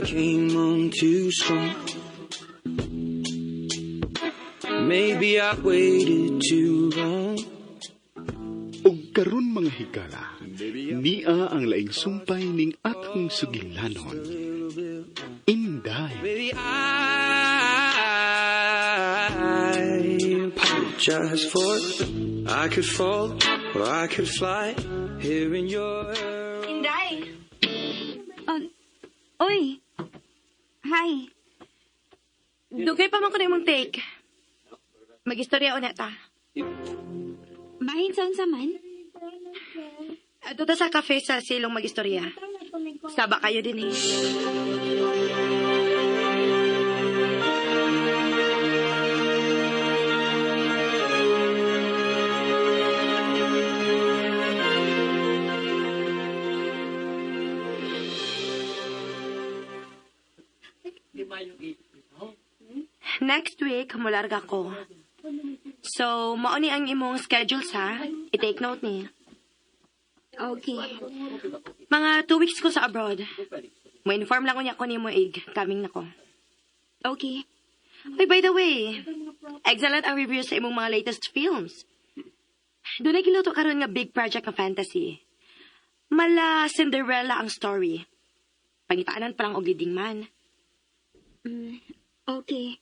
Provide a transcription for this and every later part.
I came on too strong. Maybe I waited too long. Ug karon, mga higala, nia ang laing sumpay ning atong sugilanon. Inday. Baby, I apologize for I could fall or I could fly here in your Inday! Oy! Hi. Dugay pa man ko na imong take. Mag-istorya una ta. Bahin sa unsa man? Adto ta sa cafe sa silong mag-istorya. Saba kayo din eh. Next week, mularga ko. So, mao ni ang imong schedules ha. I-take note ni. Okay. Mga 2 weeks ko sa abroad. Mo-inform lang unya ko nimo ig coming na ko. Okay. Oy, by the way, excellent ang reviews sa imong mga latest films. Dunay giluto karon nga big project nga fantasy. Mala Cinderella ang story. Pangitaanan pa lang og leading man. Okay.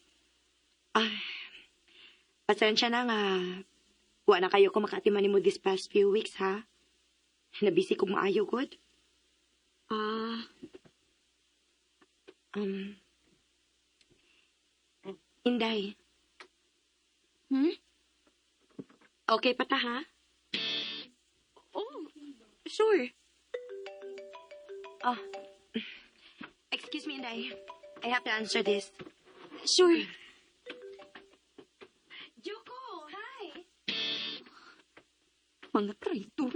Ah, pasensya na nga. Wa na kayo ko makaatiman nimo this past few weeks, ha? Nabisi kog maayo gud. Ah, Inday. Okay pa ta, ha? Oh, sure. Oh. Excuse me, Inday. I have to answer this. Sure. Joko, hi! Mga traitor.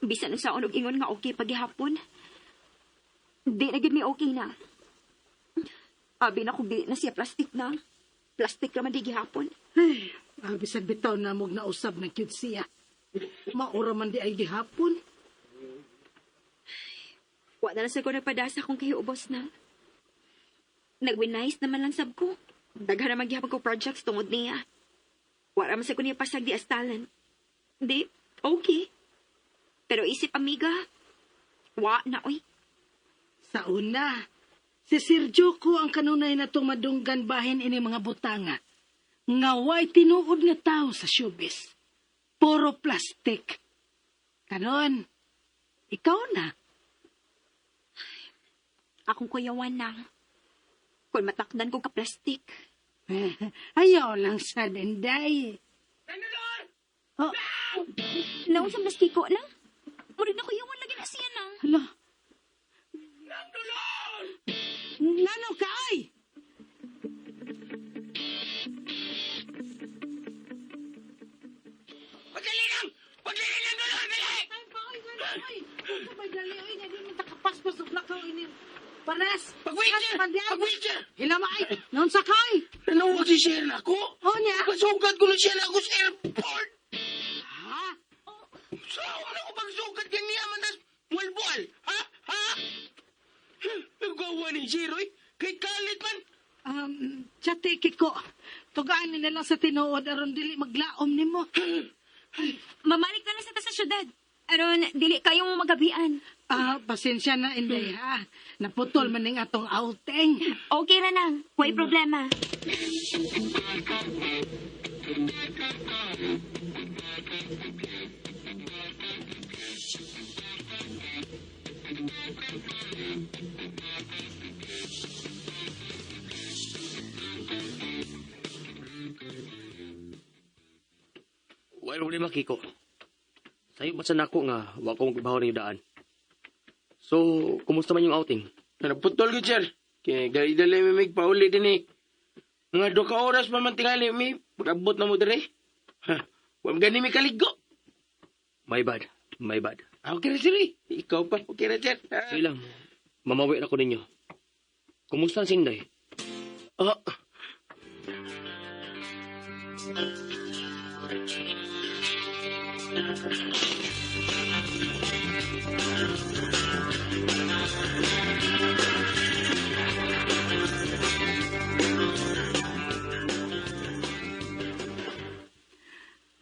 Bisan sa og ingon nga okay pagihapon. Di na gid mi okay na. Abi na kung di na siya plastic na. Plastic raman di gihapon. Ay, bisan bitaw na mog nausab na cute siya. Maura man di ay gihapon. Wa na lang sa ko nagpadasa kung kahiubos na. Nagwinice naman lang sab ko. Daghan naman gihapon ko projects tungod niya. Wa ra man sa ko niya pasag di as talent. Di, okay. Pero isip amiga, wa na oy. Sa una, si Sir Joko ang kanunay na tumadunggan bahin ini mga butanga. Nga way tinuod nga tao sa showbiz. Puro plastic. Karon, ikaw na. Akong kuyawan lang. Kung matakdan ko ka plastic. Ayaw lang sa Inday. Oh, Naunsa mas kiko lang? Murag na kuyawan lagi na siya nang. Hala. Nano ka ay? Pagdali lang! Pagdali lang, Dolor! Dali! Ay, paoy, nga oy. Sabay dali, oy, nga di man takapaspas og lakaw ini. Paras. Pag-wheelchair! Pag-wheelchair! Hilama ay, noon sakay. Nanawag si Sir na ako! Oh, niya. Pagsugat ko na siya na ako sa airport! Ha? Saan ako pagsugat kaniya man tas buwal-buwal? Ha? Ha? Nagawa ni Sir, oy! Kay kalit man! Chati, Kiko. Tugaan ni na lang sa tinuod aron dili maglaom nimo. Mamalik na lang sa ta sa syudad. Aron, dili kayong magabian. Ah, pasensya na, Inday, ha. Naputol man ning atong outing. Okay ra nang. Way problema. Way problema, Kiko. Sayo ba sa nako nga wa ko magbaho ng daan. So, kumusta man yung outing? Naputol gid, sir. Kaya dali-dali mi mig pauli din eh. Mga 2 ka oras pa man tingali mi. Pag-abot na mo dire. Ha, wa man gani mi kaligo. My bad. My bad. Ah, okay ra, sir eh. Ikaw pa, okay ra, sir. Ah, Sige lang. Mamawi na ko ninyo. Kumusta ang sinday? ah.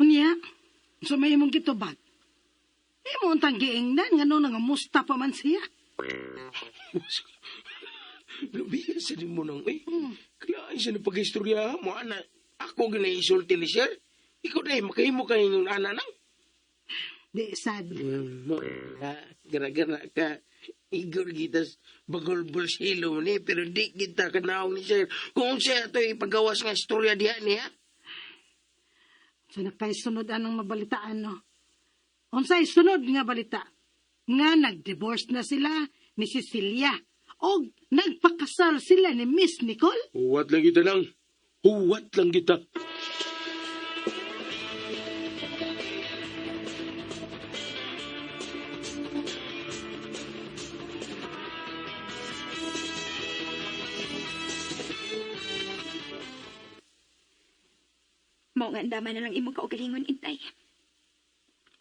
Unya, sa may imong gitubag. Imo untang giingnan ngano nangamusta pa man siya. Grabe, sa din mo nang, eh. Kailangan siya na pag-istorya mo, ana. Ako ginaisulti ni sir. Ikaw dahil, makahimo ka yung ana nang. Di sad. Mo, ha, gara-gara ka. Igor kita bagol bolsilo ni, pero di kita kanaong ni sir. Kung siya ito ipagawas nga istorya diha niya. Sa nakay sunod anong mabalitaan no. Unsay sunod nga balita? Nga nag-divorce na sila ni Cecilia og nagpakasal sila ni Miss Nicole. Huwat lang kita nang. Huwat lang kita. Mao nga andaman na lang imong kaugalingon, Inday.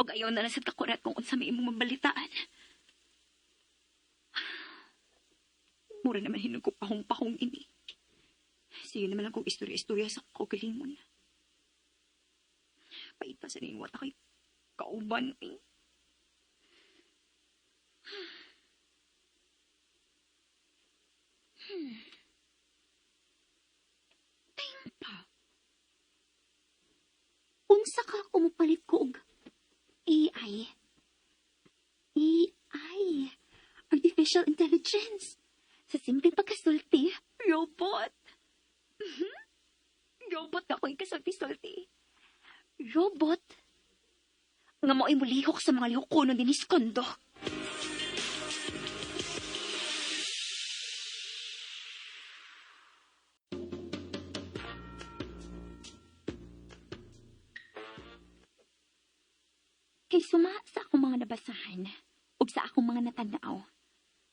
Og ayaw na lang sa kakurat kung unsa may imong mabalitaan. Mura naman hinog ko pahong-pahong ini. Sige naman lang kung istorya-istorya sa kaugalingon. Paita sa ning wata kay kauban eh. Tingpa. Unsa ka kumupalit ko og AI? AI. Artificial Intelligence. Sa simpleng pagkasulti, robot. Mhm. Robot ako yung kasulti-sulti. Robot. Nga mo'y mulihok sa mga lihok kuno din iskondo. Kay suma sa akong mga nabasahan ug sa akong mga natanaw,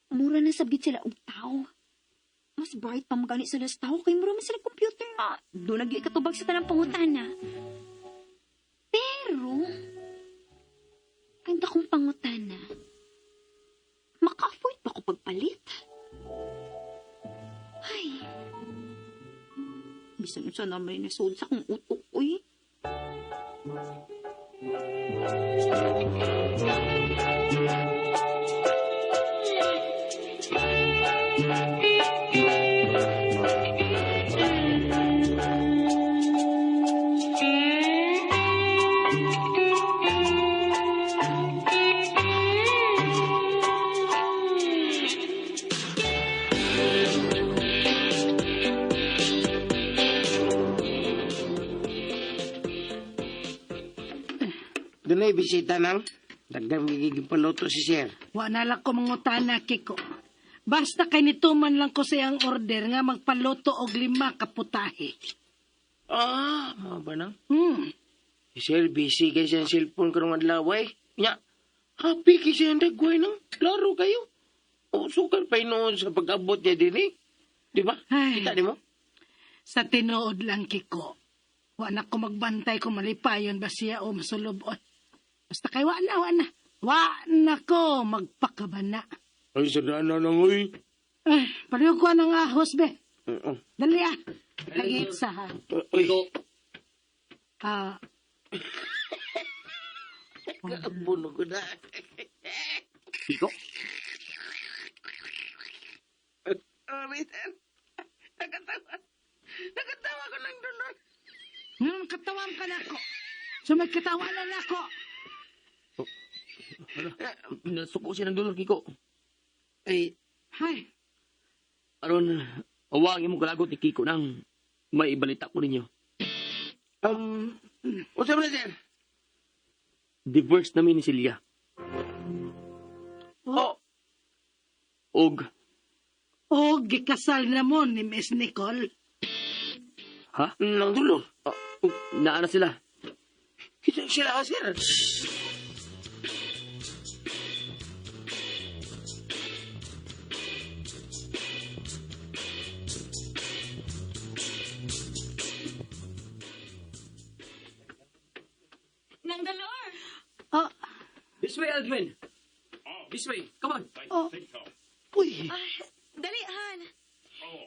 mura na sabit sila og tao. Mas bright pa magani sila sa tao kay mura man sila computer nga. Doon nagyoy katubag sa tanang pangutana. Pero, ang dakong pangutana, maka-afford ba ko pagpalit? Ay, bisan unsa naman nasold sa akong utok, uy. Doon ay bisita nang. Dagang gigiging paluto si sir. Wa na lang ko mangutana, Kiko. Basta kay nituman lang ko sa iyang order nga magpaluto og 5 ka putahe. Ah, mga ba nang? Si sir, busy kayo sa cellphone karong adlaw eh. Nya, happy kayo siya ang dagway nang. Klaro kayo. O, sukar pa noon sa pag-abot niya din eh. Di ba? Ay. Kita di mo? Sa tinuod lang, Kiko. Wa na ko magbantay kung malipayon ba siya o masulubon. Basta kay wa na, wa na. Wa na ko magpakabana. Ay, sadana nang uy. Ay, pareho ko ng ahos, be. Oo. Dali ah. Nag-iitsa ha. Uy, Ah, kaabuno ko na. Kiko? Sorry, sir. Nakatawa. Nakatawa ko ng dolor. ngayon katawan ka na ko. So may katawanan na ako. Nasuko siya ng dolor, Kiko. Ay, Hay, Aron, awa ang imong kalagot ni Kiko nang may ibalita ko ninyo. Unsa man, sir? Divorce namin ni Celia. Oh, Og, O gikasal na mo ni Miss Nicole. Ha? Nang Dolor. Oh, naa na sila. Kita sila, sir. Nang Dolor! Oh, This way, Aldwin. This way. Come on. oh, Uy, Dali, Han.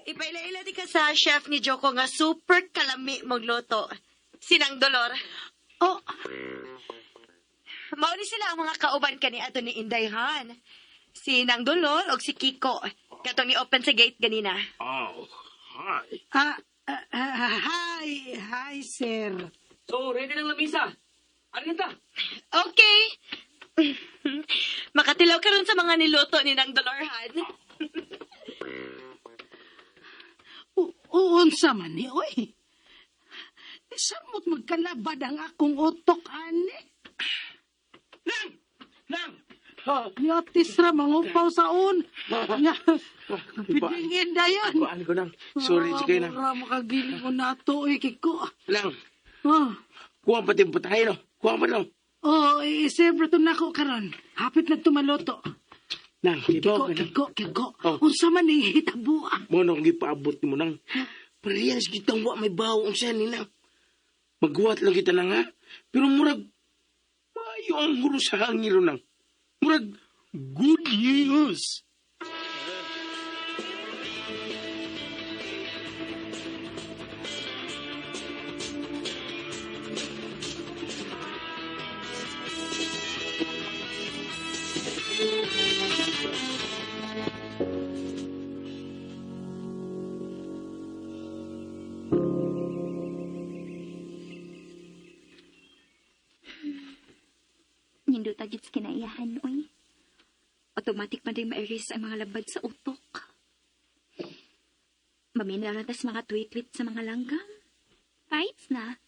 Ipaila-ila di ka sa chef ni Joko nga super kalami magluto. Sinang Dolor. oh, Mauni sila ang mga kauban kani ato ni Inday Han. Si Nang Dolor og si Kiko. Katong ni-open sa gate ganina. Oh, hi. ah, ah, ah, hi, hi, sir. So, ready ng lamisa. Ano na ta? Okay. Makatilaw ka ron sa mga niluto ni Nang Dolor, Han. Uunsa man ni, oy. Samot magkalabad ang akong utok, ani. Nang! Nang! Ha? Yatis ra, mangupaw sa un. Nga, pidingin na yun. Kuan ko nang. Sorry, sige nang. Wala makagili mo na to, oy, Kiko. Lang, Oh, kuha pa din putahe, no? Kuha pa lang. oh, isebro to nako karon. Hapit na tumaloto. Nang, Kiko, ibaw ka nang. Kiko, Kiko. Oh. Unsa man ni hitabo, ah. Mo nang gipaabot mo nang. Parehas kitang wa may bawo ang siya ni nang. Maghuwat lang kita nang ha. Pero murag, maayo ang huro sa hangiro nang. Murag, good news. Nindot agad sa kinaiyahan, oy. Automatic man din ma-erase ang mga labad sa utok. Maminaw na tas mga tweet-tweet sa mga langgam. Fights na.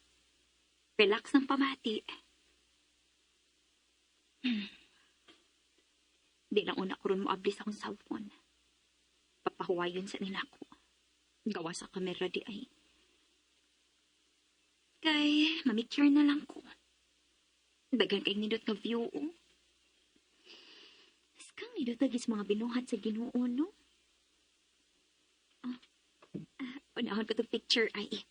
Relax ng pamati. Di lang una ko ron moablis akong cellphone. Papahuwayon sa nila ko. Gawa sa kamera di ay. Kay, mamicture na lang ko. Daghan kay nindot nga view, oh. Skang nindot agis mga binuhat sa Ginoo, no? Ah, ah, unahon ko to picture ay.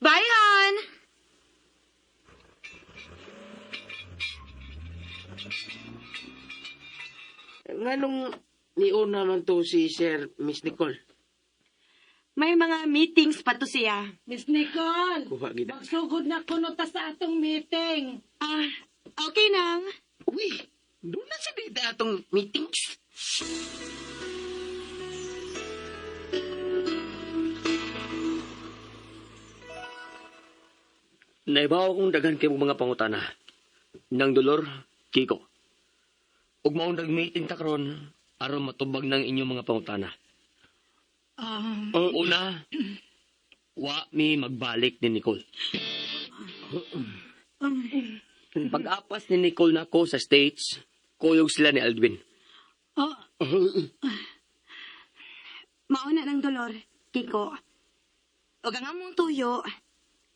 Bye, Han! Nganong niuna man to si Sir Miss Nicole? May mga meetings pa to siya. Miss Nicole, Kuha gid. magsugod na kuno ta sa atong meeting. Ah, okay nang. Uy, doon na sa dita atong meetings. Naibaw akong daghan kay mga pangutana. Nang Dolor, Kiko. Ug maong nag-meeting ta karon aron matubag ng inyong mga pangutana. Una, wa mi magbalik ni Nicole. Pag-apas ni Nicole nako sa States, kuyog sila ni Aldwin. Oh, Mauna ng Dolor, Kiko. Ug ang among tuyo,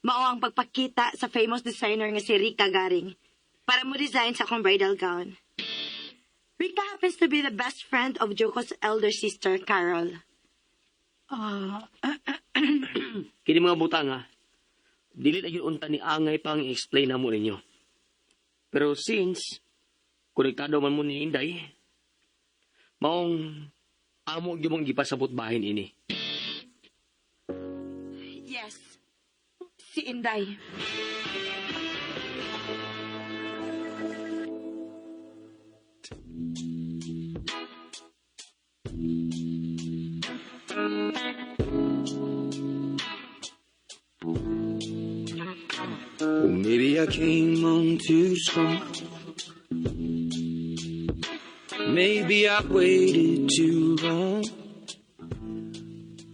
mao ang pagpakita sa famous designer nga si Rica Garing para mo design sa akong bridal gown. Rica happens to be the best friend of Joko's elder sister, Carol. ah, Kini mga butang ha, dili na yun unta ni Angay pang i-explain na mo ninyo. Pero since, konektado man mo ni Inday, maong amo gyud mong gipasabot bahin ini. Yes, si Inday. Well, maybe I came on too strong. Maybe I waited too long.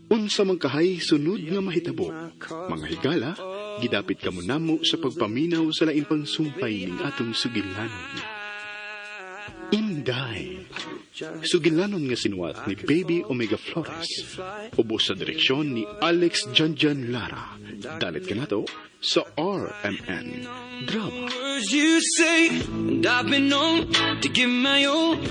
Unsa man kahay sunod nga mahitabo. Mga higala, gidapit kamo namo sa pagpaminaw sa lain pang sumpay ning atong sugilanon. Inday. Sugilanon nga sinuwat ni Baby Omega Flores. Ubos sa direksyon ni Alex Janjan Lara. Dalit kanato sa RMN Drama. Words you say, and I've been known to give my all.